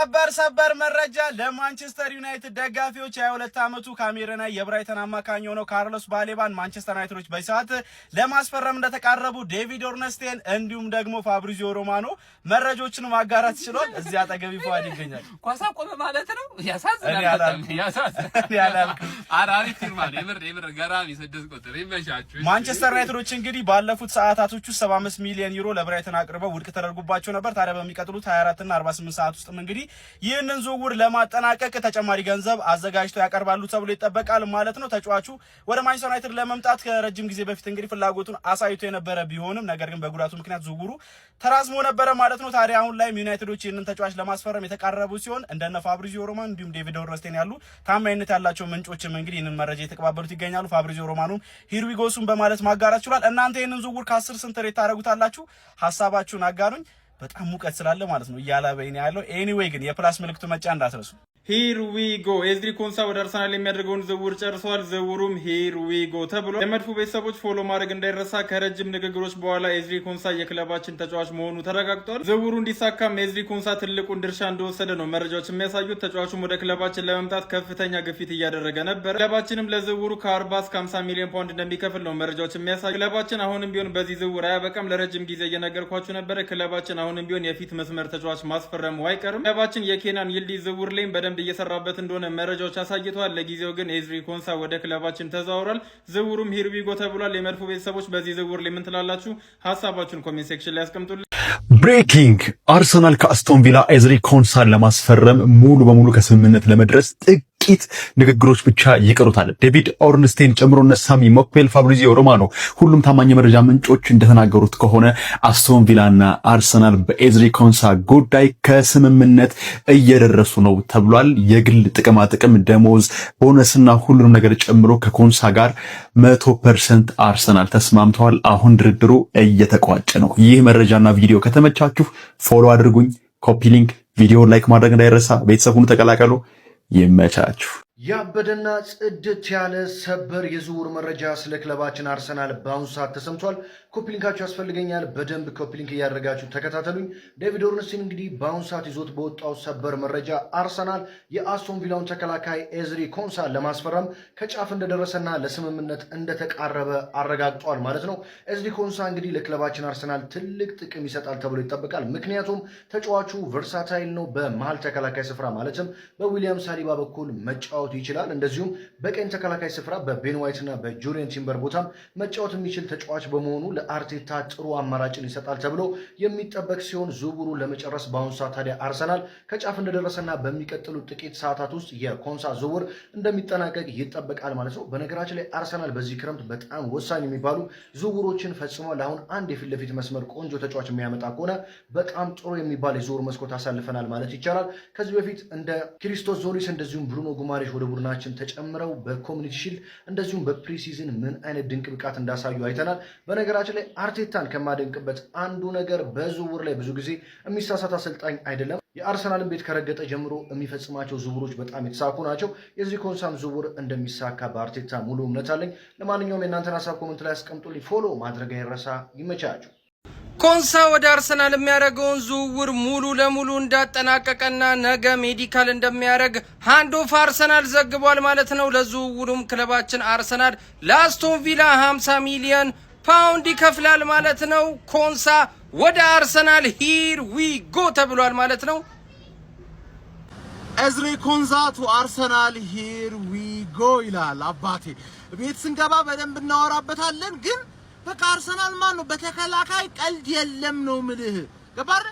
ሰበር ሰበር መረጃ ለማንቸስተር ዩናይትድ ደጋፊዎች! የ22 ዓመቱ ካሜሩናዊ የብራይተን አማካኝ የሆነው ካርሎስ ባሌባን ማንቸስተር ዩናይትዶች በሰዓት ለማስፈረም እንደተቃረቡ ዴቪድ ኦርነስቴን እንዲሁም ደግሞ ፋብሪዚዮ ሮማኖ መረጃዎችን ማጋራት ችሏል። እዚህ አጠገቢ ፏድ ይገኛል። ኳስ አቆመ ማለት ነው። ያሳዝናል፣ በጣም ያሳዝናል። አሪፍ ፊርማ ነው። የምር የምር ገራሚ 6 ቁጥር፣ ይመቻችሁ። ማንቸስተር ዩናይትዶች እንግዲህ ባለፉት ሰዓታቶች ውስጥ 75 ሚሊዮን ዩሮ ለብራይተን አቅርበው ውድቅ ተደርጎባቸው ነበር። ታዲያ በሚቀጥሉት 24 እና 48 ሰዓት ውስጥም እንግዲህ ይህንን ዝውውር ለማጠናቀቅ ተጨማሪ ገንዘብ አዘጋጅተው ያቀርባሉ ተብሎ ይጠበቃል ማለት ነው። ተጫዋቹ ወደ ማንቸስተር ዩናይትድ ለመምጣት ከረጅም ጊዜ በፊት እንግዲህ ፍላጎቱን አሳይቶ የነበረ ቢሆንም ነገር ግን በጉዳቱ ምክንያት ዝውውሩ ተራዝሞ ነበረ ማለት ነው። ታዲያ አሁን ላይም ዩናይትዶች ይህንን ተጫዋች ለማስፈረም የተቃረቡ ሲሆን እንደነ ፋብሪዚዮ ሮማኖ እንዲሁም ዴቪድ ኦርንስቴን ያሉ ታማኝነት ያላቸው ምንጮችም እንግዲህ ይህንን መረጃ የተቀባበሉት ይገኛሉ። ፋብሪዚዮ ሮማኖም "Here we go soon" በማለት ማጋራት ችሏል። እናንተ ይህንን ዝውውር ከ10 ስንት rate ታደርጉታላችሁ? ሀሳባችሁን አጋሩኝ። በጣም ሙቀት ስላለ ማለት ነው እያላበኝ ያለው። Anyway ግን የ plus ምልክቱ መጫን እንዳትረሱ። Here we go! ኤዝሪ ኮንሳ ወደ አርሰናል የሚያደርገውን ዝውውር ጨርሰዋል። ዝውውሩም here we go ተብሏል። የመድፉ ቤተሰቦች follow ማድረግ እንዳይረሳ። ከረጅም ንግግሮች በኋላ ኤዝሪ ኮንሳ የክለባችን ተጫዋች መሆኑ ተረጋግጧል። ዝውውሩ እንዲሳካም ኤዝሪ ኮንሳ ትልቁን ድርሻ እንደወሰደ ነው መረጃዎች የሚያሳዩት። ተጫዋቹም ወደ ክለባችን ለመምጣት ከፍተኛ ግፊት እያደረገ ነበር። ክለባችንም ለዝውውሩ ከ40 እስከ 50 ሚሊዮን ፓውንድ እንደሚከፍል ነው መረጃዎች የሚያሳዩት። ክለባችን አሁንም ቢሆን በዚህ ዝውውር አያበቃም። ለረጅም ጊዜ እየነገርኳችሁ ነበረ። ክለባችን አሁንም ቢሆን የፊት መስመር ተጫዋች ማስፈረሙ አይቀርም። ክለባችን የኬናን ይልዲዝ ዝውውር ላይም በደንብ እየሰራበት እንደሆነ መረጃዎች አሳይተዋል። ለጊዜው ግን ኤዝሪ ኮንሳ ወደ ክለባችን ተዘዋውሯል። ዝውውሩም here we go ተብሏል። የመድፉ ቤተሰቦች በዚህ ዝውውር ላይ ምን ትላላችሁ? ሀሳባችሁን comment section ላይ ያስቀምጡልን። Breaking! አርሰናል ከአስቶን ቪላ ኤዝሪ ኮንሳን ለማስፈረም ሙሉ በሙሉ ከስምምነት ለመድረስ ጥቂት ንግግሮች ብቻ ይቀሩታል። ዴቪድ ኦርንስቴን ጨምሮ እነ ሳሚ ሞክቤል፣ ፋብሪዚዮ ሮማኖ ሁሉም ታማኝ የመረጃ ምንጮች እንደተናገሩት ከሆነ አስቶን ቪላና አርሰናል በኤዝሪ ኮንሳ ጉዳይ ከስምምነት እየደረሱ ነው ተብሏል። የግል ጥቅማ ጥቅም፣ ደሞዝ፣ ቦነስና ሁሉንም ነገር ጨምሮ ከኮንሳ ጋር 100% አርሰናል ተስማምተዋል። አሁን ድርድሩ እየተቋጨ ነው። ይህ መረጃና ቪዲዮ ከተመቻችሁ follow አድርጉኝ፣ copy link፣ ቪዲዮ like ማድረግ እንዳይረሳ። ቤተሰብ ሁኑ፣ ተቀላቀሉ። ይመቻችሁ። ያበደና ጽድት ያለ ሰበር የዝውውር መረጃ ስለ ክለባችን አርሰናል በአሁኑ ሰዓት ተሰምቷል። Copy link ኣችሁ ያስፈልገኛል። በደንብ copy link እያደረጋችሁ ተከታተሉኝ። ዴቪድ ኦርንስቲን እንግዲህ በአሁኑ ሰዓት ይዞት በወጣው ሰበር መረጃ አርሰናል የአስቶን ቪላውን ተከላካይ ኤዝሪ ኮንሳን ለማስፈረም ከጫፍ እንደደረሰና ለስምምነት እንደተቃረበ አረጋግጧል ማለት ነው። ኤዝሪ ኮንሳ እንግዲህ ለክለባችን አርሰናል ትልቅ ጥቅም ይሰጣል ተብሎ ይጠበቃል። ምክንያቱም ተጫዋቹ versatile ነው። በመሀል ተከላካይ ስፍራ ማለትም በዊሊያም ሳሊባ በኩል መጫወት ይችላል። እንደዚሁም በቀኝ ተከላካይ ስፍራ በቤን ዋይት እና በጁሪየን ቲምበር ቦታም መጫወት የሚችል ተጫዋች በመሆኑ ለአርቴታ ጥሩ አማራጭን ይሰጣል ተብሎ የሚጠበቅ ሲሆን ዝውውሩን ለመጨረስ በአሁኑ ሰዓት ታዲያ አርሰናል ከጫፍ እንደደረሰና በሚቀጥሉ ጥቂት ሰዓታት ውስጥ የኮንሳ ዝውውር እንደሚጠናቀቅ ይጠበቃል ማለት ነው። በነገራችን ላይ አርሰናል በዚህ ክረምት በጣም ወሳኝ የሚባሉ ዝውውሮችን ፈጽሟል። አሁን አንድ የፊት ለፊት መስመር ቆንጆ ተጫዋች የሚያመጣ ከሆነ በጣም ጥሩ የሚባል የዝውውር መስኮት አሳልፈናል ማለት ይቻላል። ከዚህ በፊት እንደ ክሪስቶስ ዞሊስ እንደዚሁም ብሩኖ ጉማሬሽ ወደ ቡድናችን ተጨምረው በ Community Shield እንደዚሁም በ pre-season ምን አይነት ድንቅ ብቃት እንዳሳዩ አይተናል። በነገራችን ላይ አርቴታን ከማደንቅበት አንዱ ነገር በዝውውር ላይ ብዙ ጊዜ የሚሳሳት አሰልጣኝ አይደለም። የአርሰናልን ቤት ከረገጠ ጀምሮ የሚፈጽማቸው ዝውውሮች በጣም የተሳኩ ናቸው። የዚህ ኮንሳም ዝውውር እንደሚሳካ በአርቴታ ሙሉ እምነት አለኝ። ለማንኛውም የእናንተን ሀሳብ comment ላይ አስቀምጡልኝ። Follow ማድረግ አይረሳ። ይመቻችሁ። ኮንሳ ወደ አርሰናል የሚያደርገውን ዝውውር ሙሉ ለሙሉ እንዳጠናቀቀና ነገ medical እንደሚያደርግ Hand of Arsenal ዘግቧል ማለት ነው። ለዝውውሩም ክለባችን አርሰናል ለአስቶን ቪላ 50 ሚሊዮን ፓውንድ ይከፍላል ማለት ነው። ኮንሳ ወደ አርሰናል here we go ተብሏል ማለት ነው። ኤዝሪ ኮንሳ to Arsenal, here we go ይላል አባቴ። ቤት ስንገባ በደንብ እናወራበታለን። ግን በቃ አርሰናል ማን ነው በተከላካይ ቀልድ የለም ነው ምልህ። ገባህ?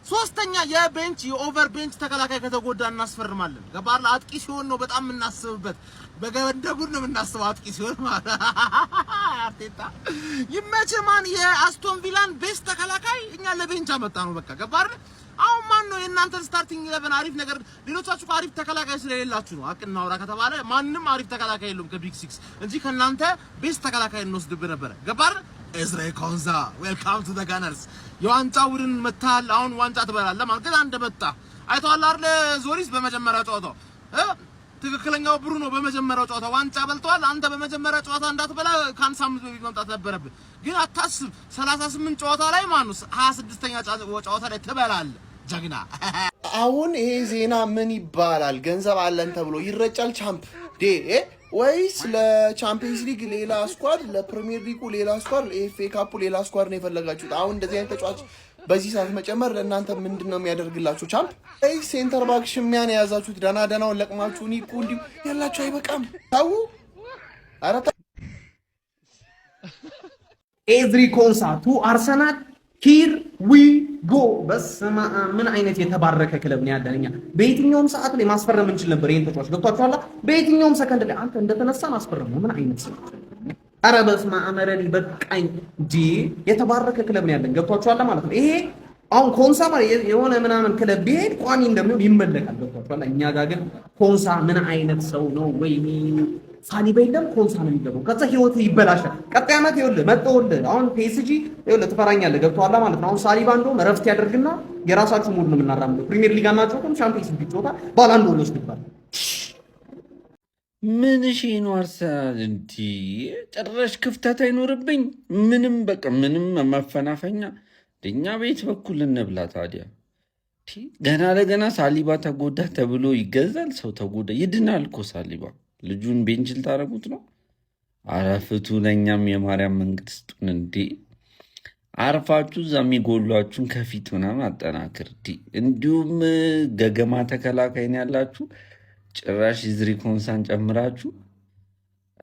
ሶስተኛ የ bench የ over bench ተከላካይ ከተጎዳ እናስፈርማለን። ገባህ? አጥቂ ሲሆን ነው በጣም የምናስብበት። በገበንደ ጉድ ነው የምናስበው አጥቂ ሲሆን ማለት። አርቴታ ይመችህ። ማን የአስቶን ቪላን best ተከላካይ እኛ ለ bench አመጣ ነው። በቃ ገባህ? አሁን ማን ነው የእናንተን starting 11 አሪፍ ነገር? ሌሎቻችሁ እኮ አሪፍ ተከላካይ ስለሌላችሁ ነው። አቅ እናውራ ከተባለ ማንም አሪፍ ተከላካይ የለውም ከ big six እንጂ ከእናንተ best ተከላካይ እንወስድብህ ነበረ። ገባህ? ኤዝሬ ኮንዛ, welcome to the Gunners። የዋንጫ ቡድን መታል። አሁን ዋንጫ ትበላለህ ማለት ግን አንድ መጣ አይተዋል አይደል? ዞሪስ በመጀመሪያው ጨዋታው ትክክለኛው ብሩኖ በመጀመሪያው ጨዋታ ዋንጫ በልተዋል። አንተ በመጀመሪያው ጨዋታ እንዳትበላ ከአንድ ሳምንት በፊት መምጣት ነበረብህ። ግን አታስብ፣ 38 ጨዋታ ላይ ማነው 26ኛ ጨዋታ ላይ ትበላለህ ጀግና። አሁን ይሄ ዜና ምን ይባላል? ገንዘብ አለን ተብሎ ይረጫል champ ዴ ወይስ ለቻምፒየንስ ሊግ ሌላ squad፣ ለፕሪሚየር ሊጉ ሌላ squad፣ ለኤፍኤ ካፑ ሌላ squad ነው የፈለጋችሁት? አሁን እንደዚህ አይነት ተጫዋች በዚህ ሰዓት መጨመር ለእናንተ ምንድን ነው የሚያደርግላችሁ? Champ ወይስ center back ሽሚያን የያዛችሁት ደህና ደህናውን ለቅማችሁ እኔ እኮ እንዲሁ ያላችሁ አይበቃም። ታው ኧረ ኤዝሪ ኮንሳ to አርሰናል፣ here we go። በስመ አብ፣ ምን አይነት የተባረከ ክለብ ነው ያለን እኛ። በየትኛውም ሰዓት ላይ ማስፈረም እንችል ነበር ይሄን ተጫዋች፣ ገብቷችኋል? በየትኛውም ሰከንድ ላይ አንተ እንደተነሳን አስፈረም ነው። ምን አይነት ሰው! ኧረ በስመ አብ፣ ኧረ እኔ በቃኝ። ዲ የተባረከ ክለብ ነው ያለን፣ ገብቷችኋል ማለት ነው። ይሄ አሁን ኮንሳ ማለት የሆነ ምናምን ክለብ ቢሄድ ቋሚ እንደሚሆን ይመለካል። ገብቷችኋል? እኛ ጋር ግን ኮንሳ ምን አይነት ሰው ነው? ወይኔ፣ ሳሊባ የለም፣ ኮንሳ ነው የሚገባው። ከዛ ህይወት ይበላሻል። ቀጣይ ዓመት ይኸውልህ መጥተውልህ አሁን ፒኤስጂ ይኸውልህ ትፈራኛለህ። ገብቶሃል ማለት ነው። አሁን ሳሊባ እንደውም እረፍት ያደርግና የራሳችሁ mood ነው የምናራምደው። ፕሪሚየር ሊግ አናጫወትም፣ ሻምፒየንስ ሊግ ይጫወታል። ባላንዶር ይወስድባል። ምን እሺ ነው አርሰናል? እንዲህ ጭራሽ ክፍተት አይኖርብኝ ምንም፣ በቃ ምንም መፈናፈኛ። እኛ ቤት በኩል እንብላ ታዲያ። ገና ለገና ሳሊባ ተጎዳ ተብሎ ይገዛል። ሰው ተጎዳ ይድናል እኮ ሳሊባ። ልጁን bench ልታረጉት ነው? አረፍቱ ለእኛም የማርያም መንገድ ስጡን እንዴ! አርፋችሁ እዛ የሚጎሏችሁን ከፊት ምናምን አጠናክር። እንዲሁም ገገማ ተከላካይ ነው ያላችሁ። ጭራሽ ኤዝሪ ኮንሳን ጨምራችሁ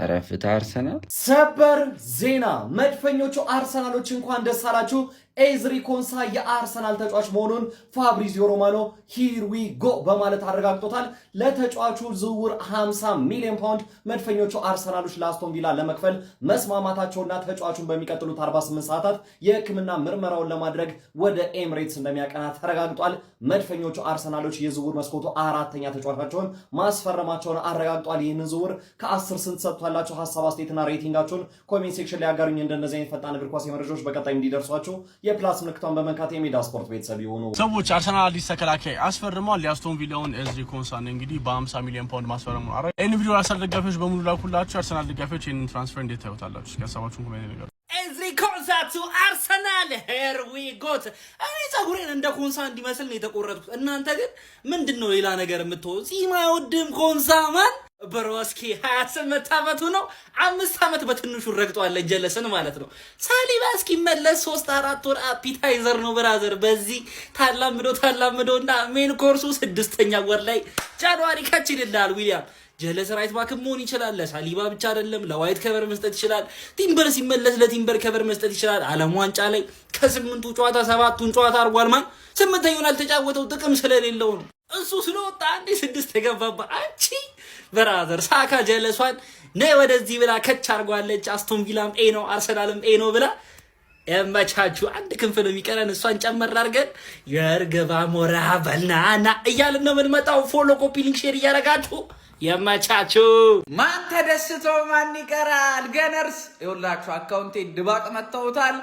ረፍት አርሰናል። ሰበር ዜና! መድፈኞቹ አርሰናሎች እንኳን ደስ አላችሁ። ኤዝሪ ኮንሳ የአርሰናል ተጫዋች መሆኑን ፋብሪዚዮ ሮማኖ "here we go" በማለት አረጋግጦታል። ለተጫዋቹ ዝውውር 50 ሚሊዮን ፓውንድ መድፈኞቹ አርሰናሎች ለአስቶን ቪላ ለመክፈል መስማማታቸውና ተጫዋቹን በሚቀጥሉት 48 ሰዓታት የሕክምና ምርመራውን ለማድረግ ወደ ኤምሬትስ እንደሚያቀና ተረጋግጧል። መድፈኞቹ አርሰናሎች የዝውውር መስኮቱ አራተኛ ተጫዋቻቸውን ማስፈረማቸውን አረጋግጧል። ይህንን ዝውውር ከ10 ስንት ሰጥቷላችሁ? ሀሳብ አስተያየትና rating ኣችሁን comment section ላይ ያጋሩኝ። እንደነዚህ አይነት ፈጣን እግር ኳስ መረጃዎች በቀጣይ እንዲደርሷችሁ የ plus ምልክቷን በመንካት የሜዳ ስፖርት ቤተሰብ ይሁኑ። ሰዎች፣ አርሰናል አዲስ ተከላካይ አስፈርመዋል። የአስቶን ቪላውን ኤዝሪ ኮንሳን እንግዲህ በ50 ሚሊዮን ፓውንድ ማስፈረሙ ነው። ይህን ቪዲዮ አርሰናል ደጋፊዎች በሙሉ ላኩላችሁ። አርሰናል ደጋፊዎች ይህንን transfer እንዴት ታዩታላችሁ? እስኪ ሀሳባችሁን comment ነገር። ኤዝሪ ኮንሳ to አርሰናል፣ here we go። እኔ ፀጉሬን እንደ ኮንሳ እንዲመስል ነው የተቆረጥኩት። እናንተ ግን ምንድን ነው ሌላ ነገር የምትሆኑ? ጺም አይወድም ኮንሳ ማን broski። 28 ዓመቱ ነው። 5 ዓመት በትንሹ ረግጧል ጀለስን ማለት ነው። ሳሊባ እስኪመለስ 3-4 ወር appetizer ነው brother። በዚህ ታላምዶ ታላምዶ እና main course ኡ ስድስተኛ ወር ላይ January ከች ይልልሃል ዊሊያም። ጀለስ right back መሆን ይችላል። ለሳሊባ ብቻ አይደለም፣ ለዋይት cover መስጠት ይችላል። ቲምበር ሲመለስ ለቲምበር cover መስጠት ይችላል። ዓለም ዋንጫ ላይ ከስምንቱ ጨዋታ ሰባቱን ጨዋታ አድርጓል። ማን ስምንተኛውን ያልተጫወተው ጥቅም ስለሌለው ነው። እሱ ስለወጣ አንዴ ስድስት የገባባ አንቺ brother። ሳካ ጀለሷን ነይ ወደዚህ ብላ ከች አድርጓለች። አስቶን ቪላም ኤ ነው፣ አርሰናልም ኤ ነው ብላ የመቻችሁ። አንድ ክንፍ ነው የሚቀረን። እሷን ጨመር አድርገን የእርግባ ሞራ በልናና እያልን ነው የምንመጣው። Follow፣ copy link፣ share እያደረጋችሁ የመቻችሁ። ማን ተደስቶ ማን ይቀራል? Gunners ይኸውላችሁ አካውንቴ ድባቅ መጥተውታል።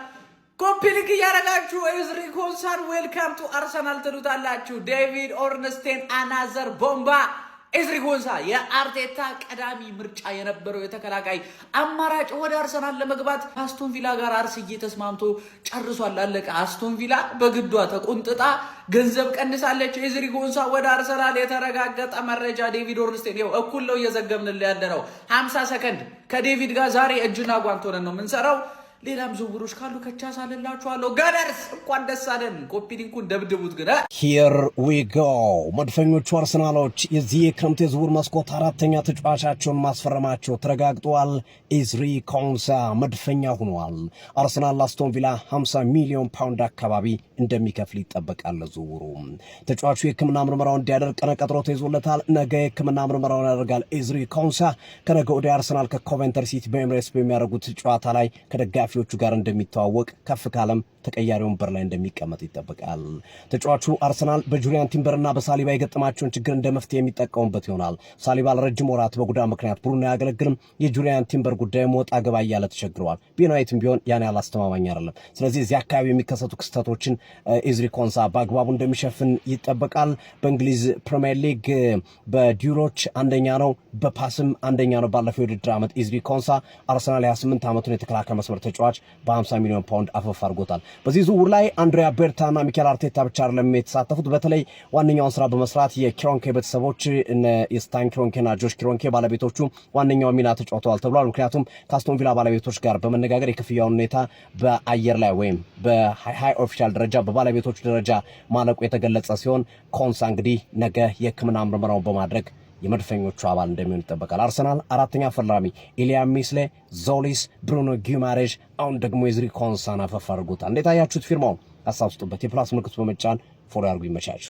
Copy link እያደረጋችሁ ኤዝሪ ኮንሳን welcome to አርሰናል ትሉታላችሁ። ዴቪድ ኦርንስቴን another ቦምባ። ኤዝሪ ኮንሳ የአርቴታ ቀዳሚ ምርጫ የነበረው የተከላካይ አማራጭ ወደ አርሰናል ለመግባት አስቶን ቪላ ጋር አርስዬ ተስማምቶ ጨርሷል። አለቀ። አስቶን ቪላ በግዷ ተቆንጥጣ ገንዘብ ቀንሳለች። ኤዝሪ ኮንሳ ወደ አርሰናል፣ የተረጋገጠ መረጃ ዴቪድ ኦርንስቴን። ይኸው እኩል ነው እየዘገብንልህ ያለ ነው። 50 ሰከንድ ከዴቪድ ጋር ዛሬ እጅና ጓንት ሆነን ነው የምንሰራው። ሌላም ዝውውሮች ካሉ ከቻሳልላችኋለሁ። Gunners እንኳን ደስ አለን። Copy link ኡን ደብድቡት ግን። Here we go! መድፈኞቹ አርሰናሎች የዚህ የክረምት የዝውውር መስኮት አራተኛ ተጫዋቻቸውን ማስፈረማቸው ተረጋግጧል። ኤዝሪ ኮንሳ መድፈኛ ሆኗል። አርሰናል ለአስቶን ቪላ 50 ሚሊዮን ፓውንድ አካባቢ እንደሚከፍል ይጠበቃል። ለዝውውሩ ተጫዋቹ የሕክምና ምርመራውን እንዲያደርግ ቀነ ቀጠሮ ተይዞለታል። ነገ የሕክምና ምርመራውን ያደርጋል ኤዝሪ ኮንሳ። ከነገ ወዲያ አርሰናል ከኮቨንተር ሲቲ በኤምሬትስ በሚያደርጉት ጨዋታ ላይ ከደጋፊዎቹ ጋር እንደሚተዋወቅ፣ ከፍ ካለም ተቀያሪ ወንበር ላይ እንደሚቀመጥ ይጠበቃል። ተጫዋቹ አርሰናል በጁሪያን ቲምበርና በሳሊባ የገጠማቸውን ችግር እንደ መፍትሄ የሚጠቀሙበት ይሆናል። ሳሊባ ለረጅም ወራት በጉዳት ምክንያት ቡድኑ አያገለግልም። የጁሪያን ቲምበር ጉዳይ ወጣ ገባ እያለ ተቸግረዋል። ቤን ዋይትም ቢሆን ያን ያህል አስተማማኝ አይደለም። ስለዚህ እዚህ አካባቢ የሚከሰቱ ክስተቶችን ኤዝሪ ኮንሳ በአግባቡ እንደሚሸፍን ይጠበቃል። በእንግሊዝ ፕሪምየር ሊግ በ duel ኦች አንደኛ ነው፣ በ pass ም አንደኛ ነው። ባለፈው የውድድር ዓመት ኤዝሪ ኮንሳ አርሰናል 28 ዓመቱን የተከላካይ መስመር ተጫዋች በ50 ሚሊዮን ፓውንድ አፈፍ አድርጎታል። በዚህ ዝውውር ላይ አንድሪያ ቤርታና ሚኬል አርቴታ ብቻ አይደለም የተሳተፉት። በተለይ ዋነኛውን ስራ በመስራት የኪሮንኬ ቤተሰቦች እነ ስታን ኪሮንኬና ጆሽ ኪሮንኬ ባለቤቶቹ ዋነኛው ሚና ተጫውተዋል ተብሏል። ምክንያቱም ከአስቶን ቪላ ባለቤቶች ጋር በመነጋገር የክፍያውን ሁኔታ በአየር ላይ ወይም በ high official ደረጃ በባለቤቶቹ ደረጃ ማለቁ የተገለጸ ሲሆን ኮንሳ እንግዲህ ነገ የሕክምና ምርመራውን በማድረግ የመድፈኞቹ አባል እንደሚሆን ይጠበቃል። አርሰናል አራተኛ ፈራሚ ኢሊያ ሚስሌ፣ ዞሊስ፣ ብሩኖ ጊማሬዥ አሁን ደግሞ ኤዝሪ ኮንሳን አፈፍ አድርጎታል። እንዴት አያችሁት ፊርማውን? ሀሳብ ስጡበት። የ plus ምልክቱ በመጫን follow ያድርጉ። ይመቻችሁ።